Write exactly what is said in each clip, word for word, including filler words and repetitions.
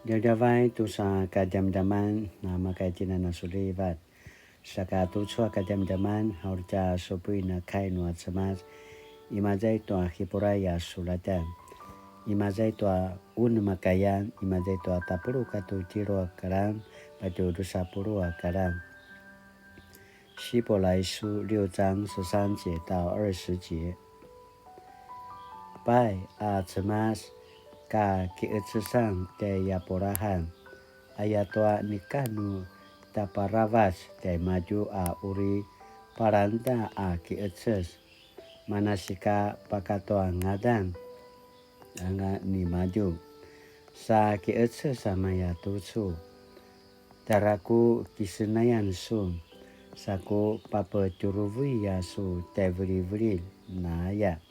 Djavadjavay tusa kadjamadjaman, namakay tina nasulivat. Saka tucu a kadjamadjaman, a uri tja supuin a kai nua Cemas, imaza i tua Hipurai a sulatan. Imaza i tua unem a kayan, imaza i tua tapuluq katua tjelu a karan, patje drusa puluq a karan. 希伯来书六章十三节到二十节。Pai a Cemas ka kiqecesan tjai Yapurahan, ayatua neka nu tjaparavac tjaimadju a uri palangeda a kiqeces, manasika pakatua ngadan anga nimadju. Sa kiqeces a maya tucu, tjara ku kisenayan sun, sa ku papetjuruvuy a su tjaivilivililj, naya.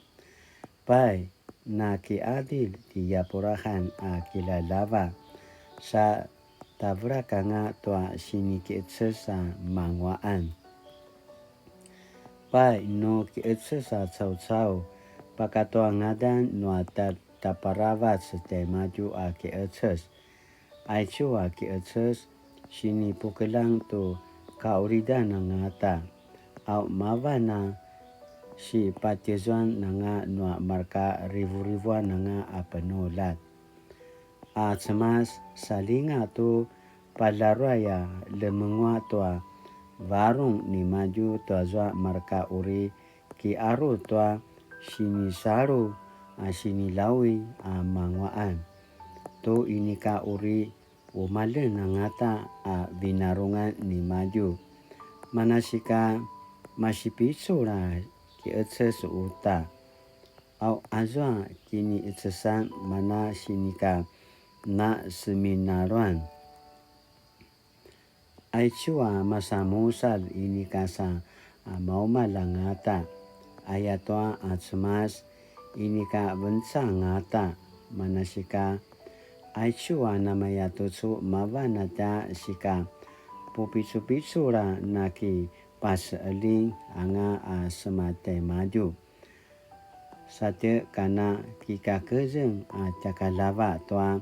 Pai, nakiqadilj ti Yapurahan a kilalava, sa tavelak anga tua sinikiqeces a manguaqan. Pai, nu kiqeces a caucau, pakatua ngadan nua tja-, tjaparavac tjaimadju a kiqeces. Aicu a kiqeces, sinipukeljang tu kaqulidan angata, au mavan a sipatjezuan anga nua marka rivurivuan anga a penuljat. A Cemas, saljinga tu paljaruay a ljemenguaq tua varung nimadju tuazua marka uri kiqaru tua sinisalu a sinilawi a manguaqan. Tu inika uri umaljen angata a vinarungan nimadju. Manasika masipicul a kiqeces uta. Au azua kiniqecesan mana sinika na seminaluan. Aicu a masanmusalj inika sa a maumalj angata, ayatua a Cemas inika venca angata, manasika aicu a namaya tucu mavan a tja sika pupicupicul a nakipaseqeljing anga a sema tjaimadju. Satje kana kikakezeng a tjakalava tua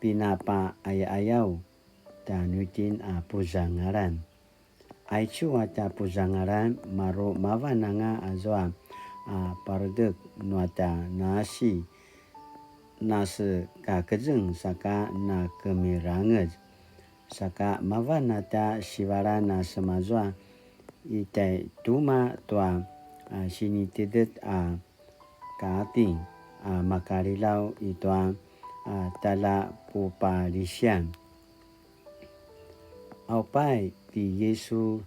pinapaqayaqayaw tjanuitjen a puzangalan. Aicu a tja puzangalan maru mavan anga azua a paredek nua tja nasi, nasekakezeng saka nakemirangez. Saka mavan a tja sivalan a semazua i tjaituma tua, a, sinitidet a kating a makalilaw i tua, a, tjaljapupalisian. Aupai ti Yisu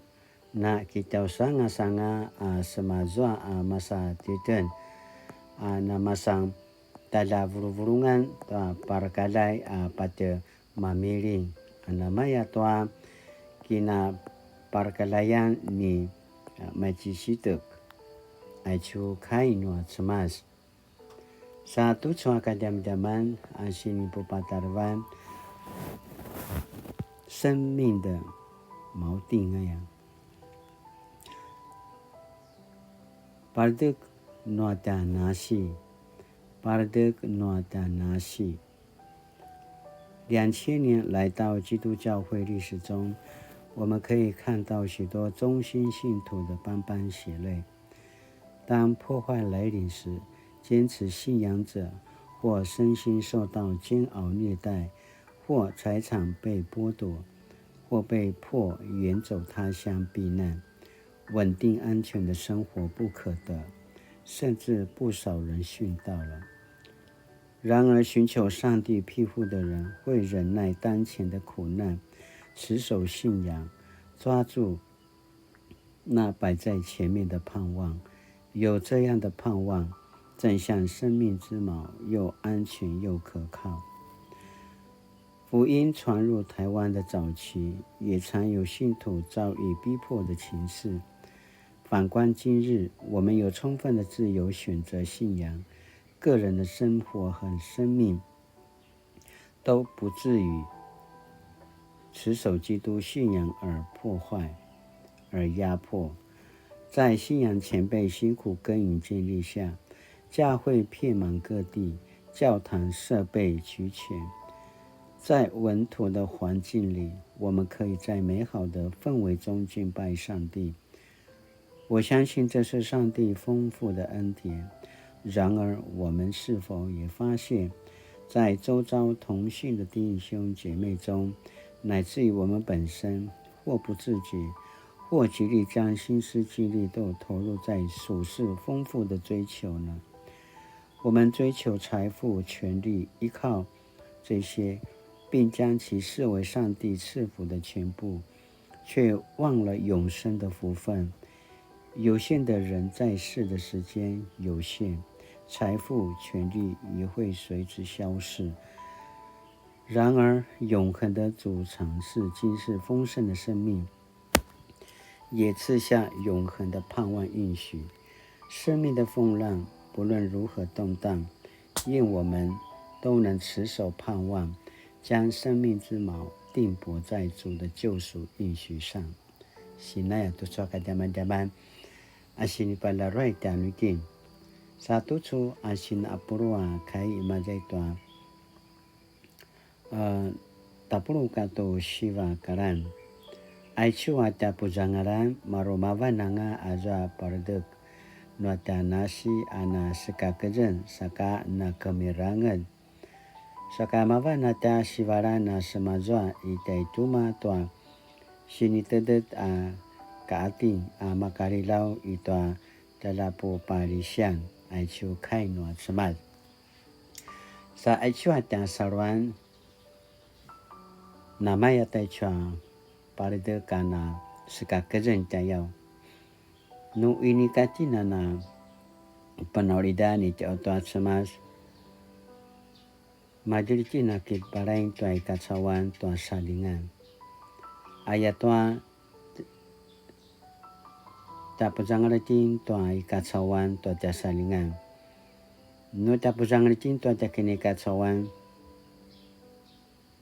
na kitjausangasanga a semazua a masa titjen, a namasan tjaljavuluvulungan tua parakaljay a patje mamiling, a namaya tua kinaparkaljayan ni, a, Macisitjek. Aicu kai nua Cemas. Sa tucu a kadjamadjaman a sinipupatarevan, 生命的锚定 aya. Paredek nua tja nasi. Paredek nua tja nasi. 两千年来到基督教会历史中，我们可以看到许多忠心信徒的斑斑血泪。当迫害来临时，坚持信仰者或身心受到煎熬虐待，或财产被剥夺，或被迫远走他乡避难，稳定安全的生活不可得，甚至不少人殉道了。然而，寻求上帝庇护的人会忍耐当前的苦难，持守信仰，抓住那摆在前面的盼望。有这样的盼望，正像生命之锚，又安全又可靠。福音传入台湾的早期，也常有信徒遭遇逼迫的情势。反观今日，我们有充分的自由选择信仰，个人的生活和生命都不至于持守基督信仰而破坏、而压迫。在信仰前辈辛苦耕耘建立下，教会遍满各地，教堂设备齐全，在穩妥的環境裡，我們可以在美好的氛圍中敬拜上帝。我相信這是上帝豐富的恩典。然而，我們是否也發現，在周遭同信的弟兄姐妹中，乃至於我們本身，或不自覺，或極力將心思精力都投入在屬世豐富的追求呢？我們追求財富、權力，依靠這些，並將其視為上帝賜福的全部，卻忘了永生的福分。有限的人在世的時間有限，財富、權力也會隨之消逝。然而，永恆的主賞賜今世豐盛的生命，也賜下永恆的盼望應許。生命的風浪不論如何動盪，願我們都能持守盼望，將生命之錨定泊在主的救贖應許上。Sinaya tucu a kadjamadjaman a sinipalaruay tjanuitjen. Sa tucu a sinapulu a kai imaza i tua a, tapuluq katua siva kalan. Aicu a tja puzangalan, maru mavan anga azua paledek nua tja nasi a nasekakezeng saka nakemirangez. Saka mavan a tja sivalan a semazua i tjaitjuma tua sinitedet a kaating a makalilaw i tua tjaljapupalisian, aicu kai nua Cemas. Sa aicu a tja saluan, namaya taicu a paledek a nasekakezeng tjayaw. Nu inika tjen a na penaulidan i tjau tua Cemas, madjilj tjen a kipalaing tua i kacauan tua salingan. Ayatua tja puzangal tjen tua i kacauan tua tja salingan. Nu tja puzangal tjen tua tja kini kacauan,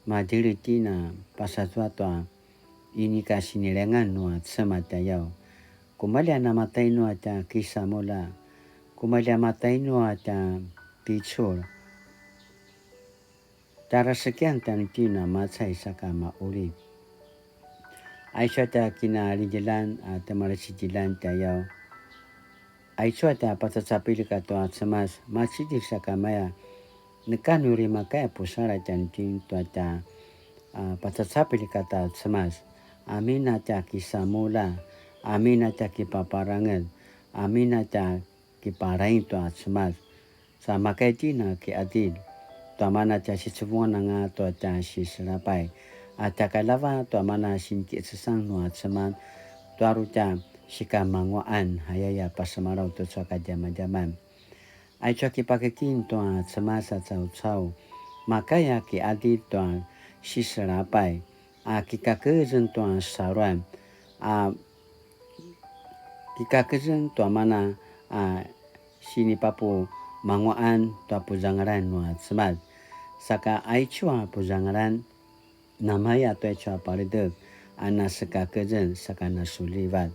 madjilj tjen a pasazua tua inika sinilengan nua Cemas tjayaw. Kumalja namatainu a tja kisamulja, kumalja matainu a tja picul. Tjara sekian tjanuitjen a macai saka mauli. Aicu a tja kinalidjilan a temalacidjilan tjayaw. Aicu a tja pacacapilj katua Cemas, macidilj sakamaya. Neka nu uri makaya pusaladj tjanuitjen tua tja, a, pacacapilj kata Cemas. Amin a tja kisamulja, amin a tja kipaparangez, amin a tja kipalaing tua Cemas. Sa makaya tjen a kiadil tua mana tja sicevungan anga tua tja siselapay, a tja kalava tua mana sinkicesang nua Cemas, tua ru tja sikamanguaqan, ayaya pasemalaw tucu a kadjamadjaman. Aicu a kipakikin tua Cemas a caucau, makaya kiadil tua siselapay, a kikakezeng tua saluan, a kikakezeng tua mana a sinipapumanguaqan tua puzangalan nua Cemas. Saka aicu a puzangalan, namaya tua aicu a paledek a nasekakezeng saka nasulivat.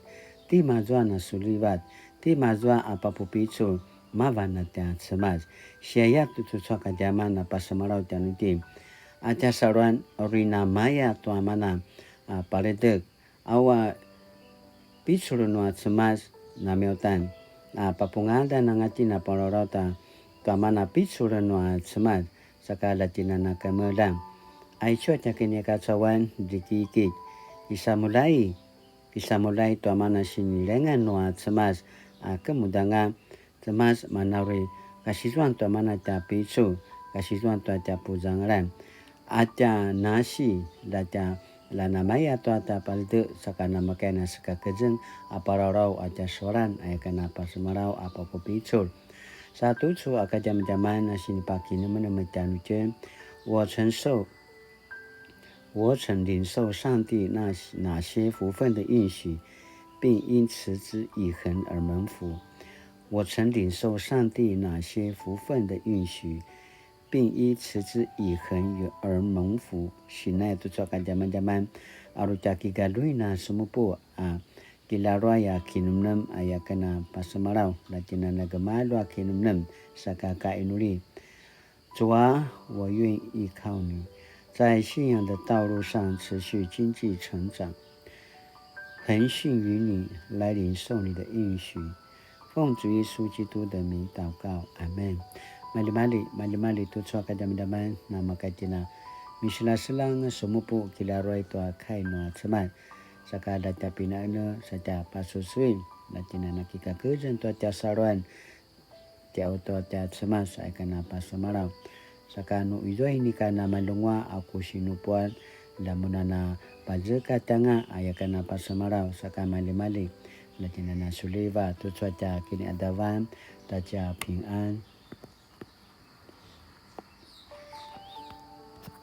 Tima zua nasulivat, tima zua a papupicul, mavan a tja Cemas. Siaya tucu a kadjaman a pasemalaw tjanuitjen. A tja saluan, uri namaya tua mana a paledek, awa picul nua Cemas namiutan, a papungadan anga tjen a palalaut a tua mana picul nua Cemas, saka la tjen a nakemeljang. Aicu a tja kini kacauan dikikit, kisamuljai, kisamuljai tua mana sinilengan nua Cemas, a kemudanga Cemas mana uri kasizuan tua mana tja picul, kasizuan tua tja puzangalan. A tja nasi, la tja la namaya tua tja paledek, saka namakaya nasekakezeng a palalaut a tja saluan, aya ken a pasemalaw a papupicul. Sa tucu a kadjamadjaman a sinipakinemenem tjanuitjen, 我承受 我曾領受上帝那，那些福分的應許，並因持之以恆而蒙福。我曾領受上帝那些福分的應許，並因持之以恆而蒙福。Sinai tucu a kadjamadjaman, a ru tja kigaljuin a semupu a kilaruay a kinemnem, aya ken a pasemalaw, la tjen a nagemalju a kinemnem, saka kainuli. 主啊，我願依靠你，在信仰的道路上持续经济成长，恒信与你来领受你的应许。奉主耶稣基督的名祷告，阿门。Malimali, malimali tucu a kadjamadjaman, na makatjina misilaselang semupu kilaruai tua kai nua Cemas. Saka la tja pinaene, sa tja pasusuin, la tjina nakikakezeng tua tja saluan, tjau tua tja Cemas, aya kana pasemalaw. Saka nu izua inika namalunguaq a ku sinupuan, la mun a na pazekatjanga, aya kana pasemalaw, saka malimali, la tjina nasuliva, tucu a tja kiniqadavan, ta tja pingan.